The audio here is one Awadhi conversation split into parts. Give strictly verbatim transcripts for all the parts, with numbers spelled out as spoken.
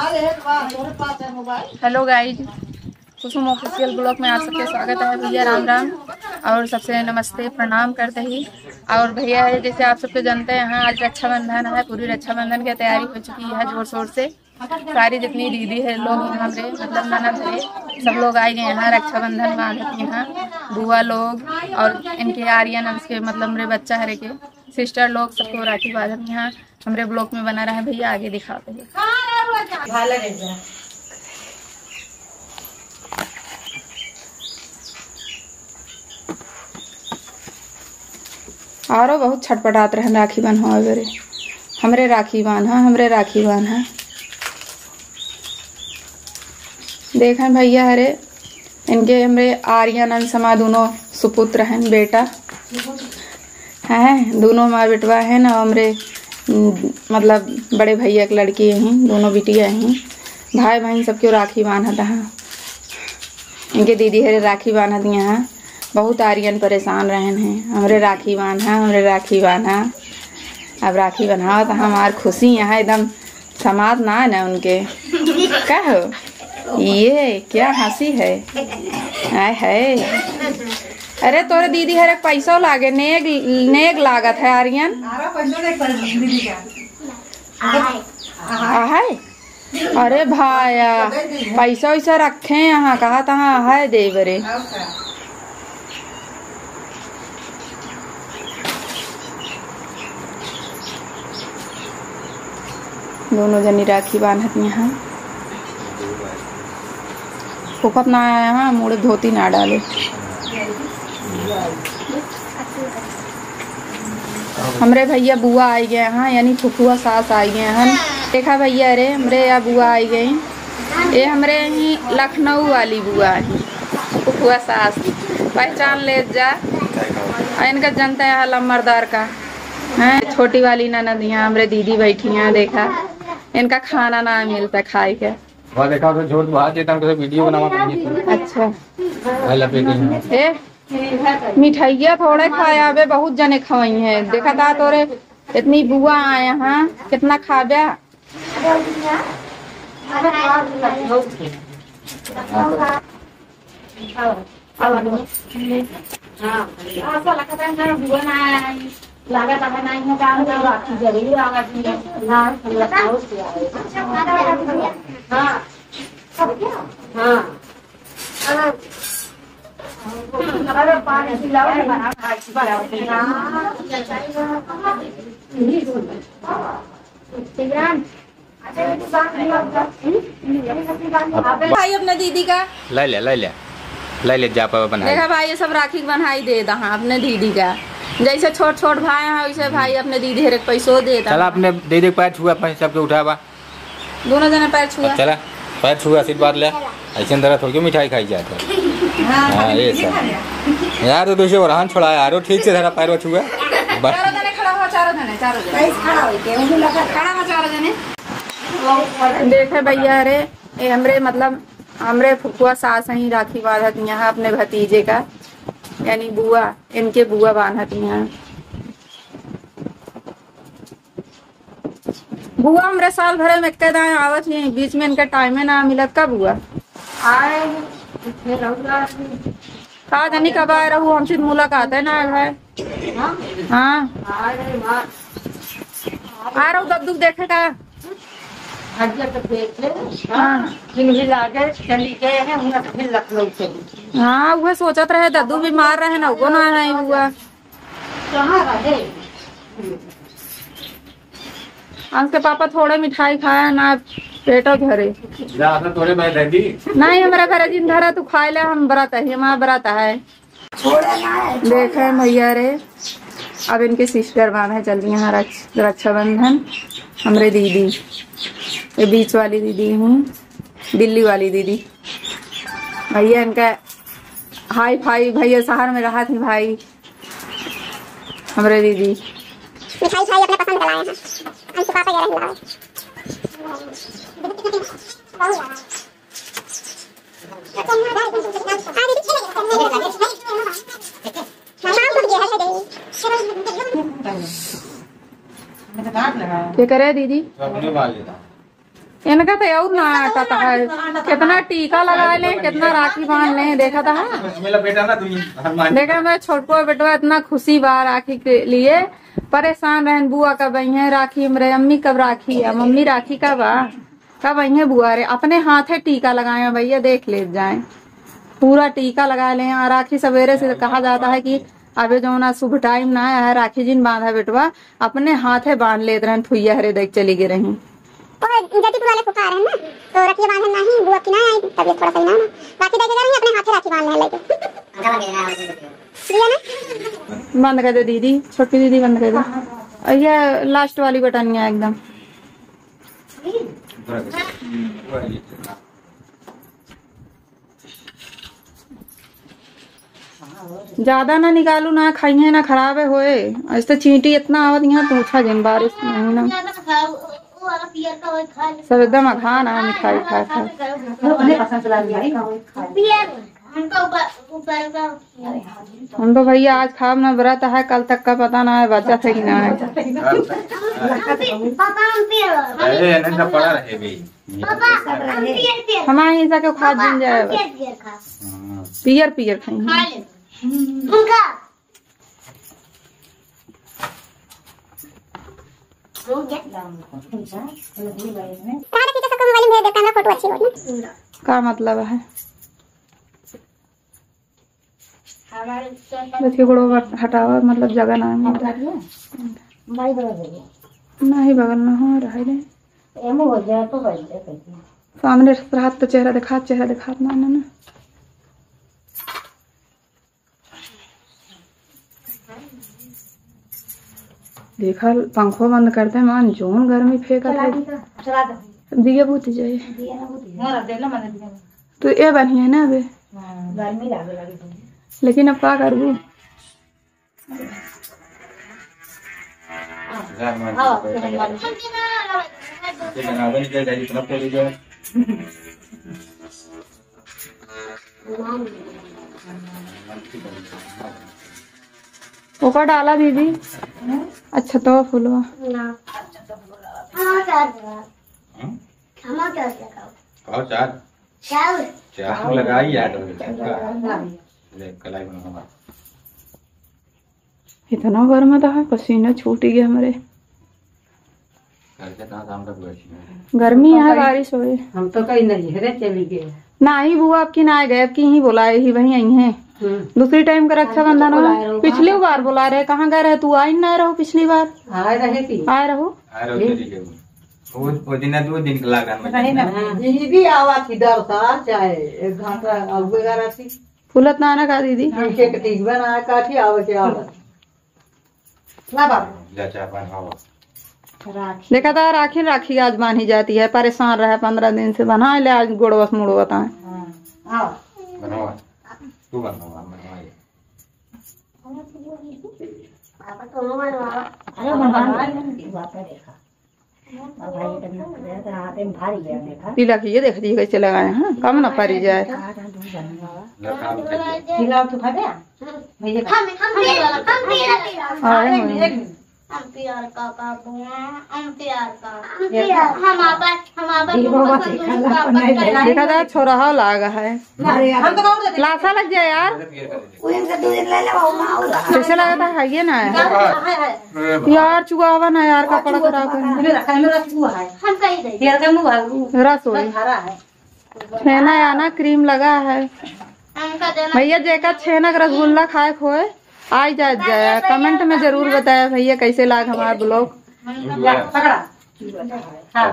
Hello guys, कुसुम ऑफिशियल ब्लॉग में आप सबके स्वागत है। भैया राम राम और सबसे नमस्ते प्रणाम करते ही। और भैया है, जैसे आप सबके जानते हैं, यहाँ आज रक्षाबंधन है, पूरी रक्षाबंधन की तैयारी हो चुकी है जोर शोर से। सारी जितनी दीदी है लोग हैं हमरे, मतलब ननद है, सब लोग आइ गए हैं रक्षाबंधन बांधत यहाँ। बुआ लोग और इनके आर्यन, उसके मतलब हमरे बच्चा हरे के सिस्टर लोग सबको राखी बांधत यहाँ। हमरे ब्लॉग में बना रहे भैया, आगे दिखाते हैं। आरो बहुत छटपटात रहन राखी बन्हवावे बेरे, "हमरे राखी बान्हा, हमरे राखी बान्हा।" देखें भैया हरे, इनके हमरे आर्यन अंशमा दोनों सुपुत्र हैं, बेटा हैं, दोनों माँ बेटवा हैं ना। हमरे, उम, मतलब बड़े भैया के लड़की हैं, दोनों बिटिया हैं। भाई बहन सबके राखी बान्हत हैं। इनके दीदी हरे राखी बान्हत यहाँ। बहुत आर्यन परेशान रहन हैं, "हमरे राखी बान्हा, हमरे राखी बान्हा।" अब राखी बन्हावत हमार खुशी यहाँ एकदम समात ना है ना उनके। का हो? ये क्या हँसी है? आय है। अरे तोरे दीदी हरे पैसो लागे, नेग, नेग लागत है आर्यन। आरा पैसो नहीं पर दीदी का। आहे। अरे भाया, पैसा वैसा रखे यहाँ, कहा तहाँ आहे देबे रे। दोनों जनी राखी बांधत यहाँ। फुफत ना आया है, मुड़े धोती ना डाले। हमरे भैया बुआ आइ गए हैं, यानी फुफुआ सास आइ गए हैं। देखा भैया रे, हमरे या बुआ आइ गई। ये हमरे ही लखनऊ वाली बुआ है, फुफुआ सास, पहचान ले जा। और इनका जनता है लम्बरदार का, हैं? छोटी वाली ननद यहाँ हमरे दीदी बैठी हैं, देखा इनका खाना ना मिलता खाए के। वहाँ देखा, उसे झोर बाहर देता हूँ, तो वीडियो बनावा करेंगे। अच्छा। भाई लपेटे हैं। ए, मिठाइया थोड़े खाया बे, बहुत जने खवाई हैं। देखा था तोरे इतनी बुआ आए हैं, कितना खाबे? हाँ। लागत है नहीं है, काम तो बाकी जरूर आवाज नहीं है। हाँ, हाँ। हाँ। अरे पानी पिलाओ, बना, भाजी पिलाओ। भाई अपने दीदी का। ले ले, ले ले, ले ले, जा पावे बनाई। देखा भाई, ये सब राखी के बन्हाई दे दहा अपने दीदी का। जैसे छोट छोट भाई हैं, वैसे भाई अपने दीदी हर एक पैसो दे दहा। चला अपने दीदी के पैर छुआ, पैर सबके उठावा। दोनों जने पैर छुआ। चला, पैर छुआ, आशीर्वाद ले। ऐसे अंदर थोड़ी मिठाई खाई जाता है। हाँ, हाँ, ये सब। यार, तो तुझे वरहान छोड़ा यार, वो ठीक से धरा पैर छुआ। बस। चारों जने खड़ा हो, चारों जने, चारों जने। कैसे खड़ा हो के? उन्हें लगा खड़ा हो, चारों जने। देखे भैया रे, ये हमरे, मतलब, हमरे फुफुआ सास ही राखी बांधत यहाँ अपने भतीजे का, यानी बुआ, इनके बुआ बांधत यहाँ। बुआ हमरे साल भरे में एक दाएं आवत ही, बीच में इनका टाइमे ना मिलत का बुआ? आए, फिर रउआ का जानी कब आए रहू, हमसे मुलाकात है ना है। हाँ? हाँ। अरे वाह। आ रहू दद्दू देखे का? भैया तो देखे, हाँ। जिंदगी लागे, चली गए हैं, उन्हें फिर लखनऊ से। हाँ, वह सोचत रहे, दद्दू बीमार रहे ना, वो ना है हुआ। कहाँ रहे? आज के पापा थोड़े मिठाई खाया ना, पेटो भरे। जा, अपना तोरे भाई दे दी। नहीं, हमारा घर जिन धरा, तू खाए ले, हम व्रत है, हमारा व्रत है। देखे भैया रे, अब इनके सिस्टर बांधे चल रही हैं रक्ष-, रक्षाबंधन। हमरे दीदी, ये बीच वाली दीदी हूँ, दिल्ली वाली दीदी। भैया इनका हाई फाई, भैया शहर में रहा थी भाई। हमरे दीदी। मिठाई खाई अपने पसंद का लाए हैं। अंशु पापा ये रहे लाओ। ये करे दीदी? अपने बाल लेता। इनका तो और ना आटा था है, कितना टीका लगा ले, कितना राखी बांध ले, देखा था। मेरा बेटा ना, तुम हनुमान। देखा, मेरा छोटको बेटवा इतना खुशी बा राखी के लिए, परेशान रहन, बुआ कब आई है राखी, हमरे अम्मी कब राखी है, मम्मी राखी कब आ, कब आई है बुआ रे। अपने हाथे टीका लगाए हैं भैया, देख ले जाए, पूरा टीका लगा ले हैं। और राखी सवेरे से कहा जाता है कि अबे जौना शुभ टाइम ना आया है, राखी जिन बांधा बेटवा, अपने हाथे बांध लेत रहन, फुइया हरे देख चली गई रही। ओए, जतिपुर वाले फूफा आ रहे हैं ना, तो रखिए बांधन नहीं, बुआ की ना आई, तबीयत थोड़ा सही ना है ना। राखी देखे जा रही है, अपने हाथे राखी बांध लें लेके। दिया ना? बंद कर दे दीदी, छोटी दीदी बंद कर दे। और ये लास्ट वाली बटनिया एकदम। ज्यादा ना निकालू, ना खाइए ना खराबे होए। ऐसे चींटी इतना आवत यहाँ, पूछा जिन, बारिश महीना। सब एकदम अघान आ मिठाई खा खा। हम तो भैया आज खाब ना, व्रत है, कल तक का पता ना है बचत है कि ना है। अरे, नहीं तो पड़ा रहे भी। हमारे हिस्सा के खा जिन जाए बस। हाँ। पियर पियर खाएंगे। कहाँ देखी तो सबको मोबाइल में भेज देता है, फोटो अच्छी होती है। का मतलब है? बच्चे को हटावा, मतलब जगह ना है। नहीं, बगल ना हो, रह दे। सामने से हाथ तो चेहरा दिखा, चेहरा दिखात ना, ना, ना। देखा, पंखो बंद कर दे, मान जोन गर्मी फेंकत है। दिया बुत जाए। तो ये बनी है ना अबे। लेकिन अब का करबू? ओका डाला दीदी। अच्छा तो फुलवा। खाओ चार। चार। चार लगाई यार। ले, कलाई बना हमारा। इतना गर्म तो है, पसीना छूट गया हमरे। घर के कहाँ काम तक बैठी है? गर्मी है, बारिश होए। हम तो कहीं नैहरे चली गए। नाही बुआ, अब की ना गए, अब की ही बोलाए ही, वहीं आई हैं। दूसरी टाइम का रक्षाबंधन हो, पिछली बार बोला रहे, कहाँ गए रहे तू, आई ना रहो पिछली बार। आए रहे कि? आए रहो। आए रहो, चली गए। वो, वो दिन है, दो दिन के लागन में। नहीं ना, दीदी आवा थी दस साल, चाहे एक घंटा अगुए गा रही। फूलत ना ना का दीदी? ठीक बना काठी आवे के आवे। ना बाबू। जा चाय पानी खाओ। राखी। देखा था, राखी, राखी आज बांधी जाती है, परेशान रहे पन्द्रह दिन से, बना ले आज गोड़वस मुड़वत आए। हाँ, आओ। बनवा। तू बनवा, बनवा ये। पापा, तुम बनवा। अरे, बनवा। बापा देखा। तिलक ये देख दी कैसे लगाए हैं, कम ना परी जाए। तिलक तू खा गया? भैया खा। हम, हम पी रहे, हम पी रहे। हाँ, हम एक मिनट। हम प्यार का, का बुआ, हम प्यार का। हम प्यार। हम आपस, हम आपस में पसंद का। देखा था, छोरा हो लाग है। अरे यार, हम तो कौन देते? लासा लग जाए यार। वो इनसे दो दिन ले ले, वो माँ हो रहा। कैसे लगा था, खाइए ना है। है, है। यार, चुआवा ना यार, कपड़ा खराब है। मेरा, मेरा चुआ है। हम कहीं नहीं। यार, का मुँह है, वो रस होई। हरा है। छेना या ना क्रीम लगा है। हमका देना। भैया, जेका छेना के रसगुल्ला खाए के होए, आई जात जाया। कमेंट में जरूर बताया भैया, कैसे लाग हमार ब्लॉग। पकड़ा। हाँ।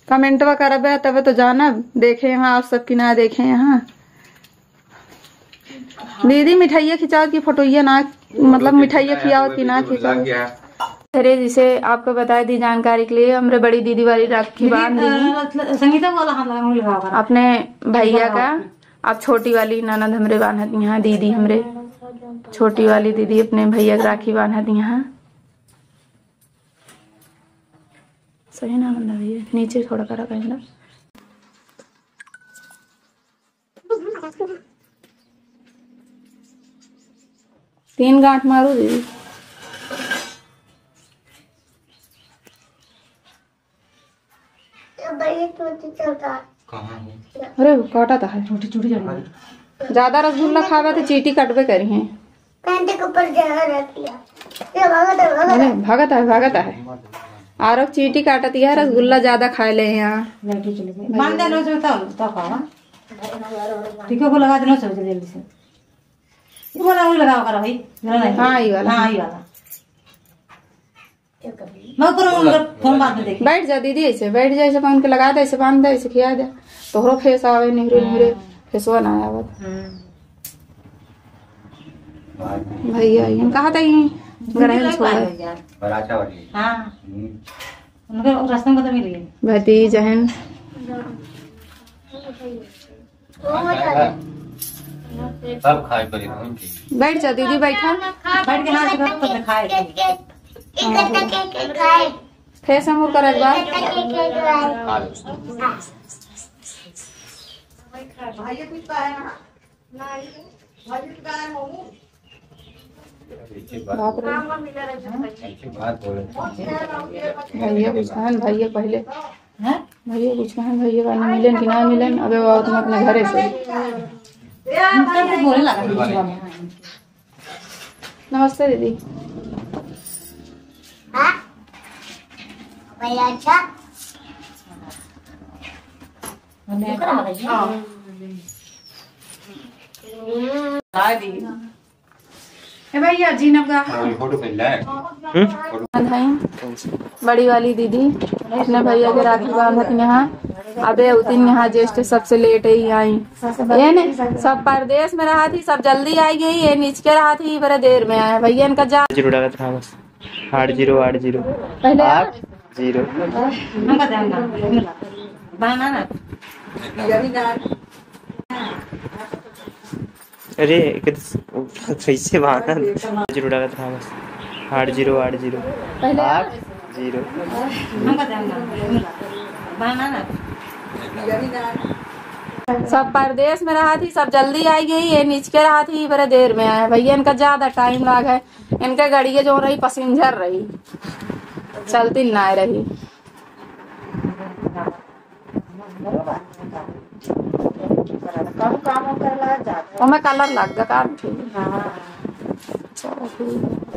कमेंटवा करबे तबे तो जानब, देखे यहाँ आप सब की ना देखे यहाँ। दीदी मिठाइया खिंचाओ की फोटोइया ना, मतलब मिठाइया खियाओ की ना खिंचाओ। अरे जिसे आपको बता दी जानकारी के लिए, हमरे बड़ी दीदी वाली राखी बांध दी। अ, संगीता वाला हम लोग लगा कर। अपने भैया का, अब छोटी वाली ननद हमरे बांधत यहाँ, दीदी हमरे छोटी वाली दीदी अपने भैया के राखी बांधत यहाँ। सही ना बंधा भैया, नीचे थोड़ा करा कहीं ना। तीन गांठ मारो दीदी। कहाँ है? अरे, वो काटा तो है। छोटी छोटी जड़ी। ज्यादा रसगुल्ला खावे तो चींटी काटबे करी है। पैंट के ऊपर जहर रख लिया। ये भागत है, भागत है। अरे, भागत है, भागत है। आरो चींटी काटत है, रसगुल्ला ज्यादा खाए ले यहाँ। लाइट चले गई। बांध दे लो जो तो, तो खावा। ठीक है, वो लगा देना चाहिए जल्दी से। ये वाला, वो लगाओ करो भाई। ये वाला नहीं। हाँ, ये वाला। हाँ, ये वाला। मैं ऊपर उनका फोन बाद में देखी। बैठ जा दीदी, ऐसे बैठ जा, ऐसे बांध के लगा दे, ऐसे बांध दे, ऐसे खिया दे। तोहरो फेस आवे निहरे निहरे, हम्म। फेसवा ना आवत। हम्म। भैया, हम कहा था यहीं दीदी गरहन का छोड़े। पार हो गया। बराचा वाली। हाँ। हम्म। उनका रास्ता में तो मिल गई। भतीज हन। सब खाए पड़ी बहन जी। बैठ जा दीदी, बैठा। बैठ के हाथ रख, तो खाए। फेस हमूर करे एक बार। खा लो। भाई कुछ खाए ना? भाई कुछ खाए ना? बाप रे। अच्छी बात बोले। भैया कुछ कहन, भैया पहले। हैं? भैया कुछ कहन, भैया का मिलन कि ना मिलन, अबे वो तुम अपने घरे से। उनका तो बोले लगा बीच में। नमस्ते दीदी। हाँ? भैया अच्छा। हाँ। हाँ दी। ए भैया, जीनब का। हाँ, फोटो पहले है। हम्म? हैं? बड़ी वाली दीदी अपने भैया के राखी बांधत यहाँ। अबे उतिन यहाँ ज्येष्ठ सबसे लेट ही आई। ये ने, सब परदेश में रहा थी, सब जल्दी आई गई, ये निचके रहा थी, बड़े देर में आया। भैया इनका जा जीरो डालत रहा बस। आठ जीरो, आठ जीरो। पहले आठ जीरो। हमका ध्यान ना। बहाना ना। अरे, एक कैसे बहाना? जीरो डालत रहा बस। आठ जीरो, आठ जीरो। पहले आठ जीरो। हमका ध्यान ना। बहाना ना। सब परदेश में रहा थी, सब जल्दी आई गई, ये निचके रहा थी, बड़े देर में आया। भैया इनका ज्यादा टाइम लाग है। इनके गाड़िया जो रही, पैसेंजर रही, चलती ना रही। कम काम करला ज्यादा। ओमे कलर लग गया, काम ठीक। हाँ। चलो ठीक है।